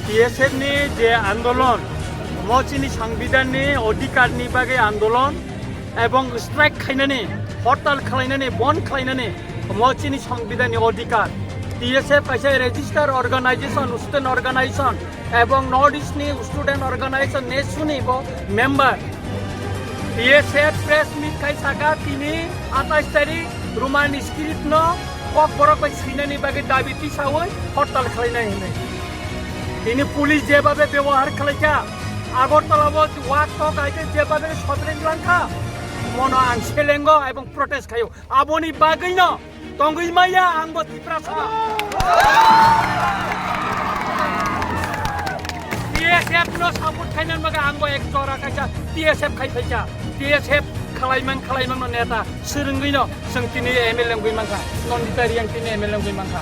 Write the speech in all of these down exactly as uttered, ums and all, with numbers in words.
T S F ni je andolon, mo chini sangbidan ni odhikar ni bagwi andolon, ebong strike khainani, hortal khlainani, bon khlainani, mo chini sangbidan ni odhikar. T S F kaisa register organization, student organization, ebong North East ni student organization, nesu ni bo member. T S F press meet khai saka tini atais tarik Roman script no Kokborok bai swinani bagwi dabi tisawi hortal khlainai hinwi. Tini police jebabe bebohar khlaikha, Agartala bo wak tok hai khe jebabe sotring langkha, mono ang selengo ebong protest khaio. Aboni bagwino tongwi maya ang bo Tiprasa. T S F no support khainani bagwi ang bo ek jora kaisa T S F khai phaikha. T S F khlaimang khlaimang no neta swrwngwi no chwng tini M L A wngwi mankha. Nandita Reang tini M L A wngwi mankha.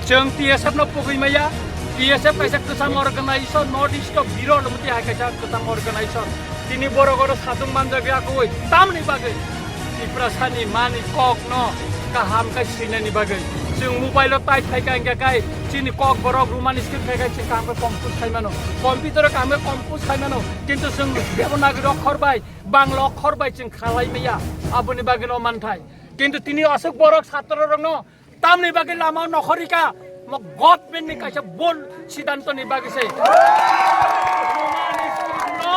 Chwng T S F no pogwi maya. T S F kaisa kwcham organization, North East o birol wngwi hai kaisa kwcham organization. Tini borok oro satung manjak ya koi tamni bagwi Tiprasani mani kok no kaham khe swinani bagwi. Chwng mobile o type khai kha hingkha khai chini Kokborok Roman script khai khai chwng kaham khe compose khai mano. Computer o kaham khe compose khai mano. Kintu chwng Devanagari okhor bai, Bangla okhor bai chwng khalai maya. Aboni bagwi no manthai. Kintu tini aswk borok satro rok no tamni bagwi lama nokhorika, mo government ni kaisa bol siddhanto ni bagwi se. Roman script no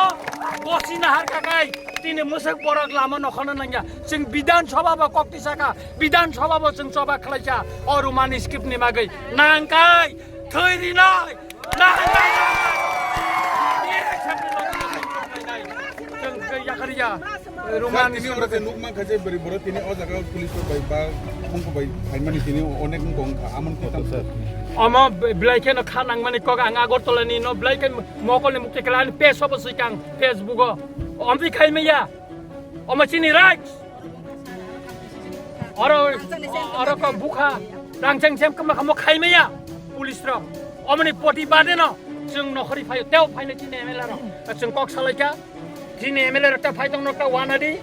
bosi nahar kakai, tini mwswk borok lama nokhorna nangya. Chwng Bidhan Sabha bo kok tisaka, Bidhan Sabha bo chwng choba khlaisa, o Roman script ni bagwi nangkai, thwi rinai. Roman tini oro je nuk mankha je bwrwi borok tini o jaga police rok bai ba bongkho bai phaimani tini onek wngkha, amon khe tamo sir. Omo belai kheno kha nangmani kok ang Agartala ni no belai khe mokol ni mukti khlai ani page obo swikang Facebook o. Omtwi khai maya. Omo chini rights. Oro, oro kok bukha, rangcheng chem kama kamo khai maya, police rok. Omoni poti bade no, chwng nokhori phaio, teo phaino chini M L A rok. Chwng kok salaikha, chini M L A rok ta phai tong nokta wanadi.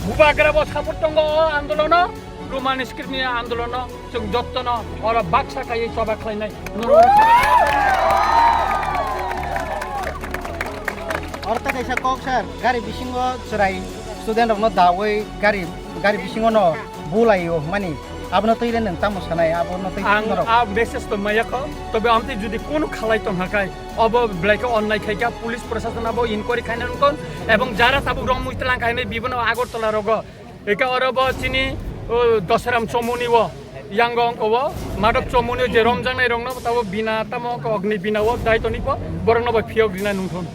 Bubagra bo support tongo o andolono, Roman script ni andolono, chwng jottono, oro baksa kaiwi choba khlainai. Oro ta kaisa kok sir, gari bisingo chwrai student rokno dawi gari gari bisingo no bulaio mani abono twi le nwng tamo sanai abono twi ang norok. A message to maya kho, tobe amtwi jodi kono khalai tong hakai, obo belai khe onnai khai kha, police proshashan abo inquiry khaina nungkon, ebong jara tabuk rong mui tlang khainai bibono Agartala rogo, eka oro bo chini, o, Dosaram Chomuni o, yango ongko o, Madhab Chomuni o je romjaknai rokno tabo bina tamo ongko Agni bina o, dai tonipo, borokno bo phiyok rina nungthon.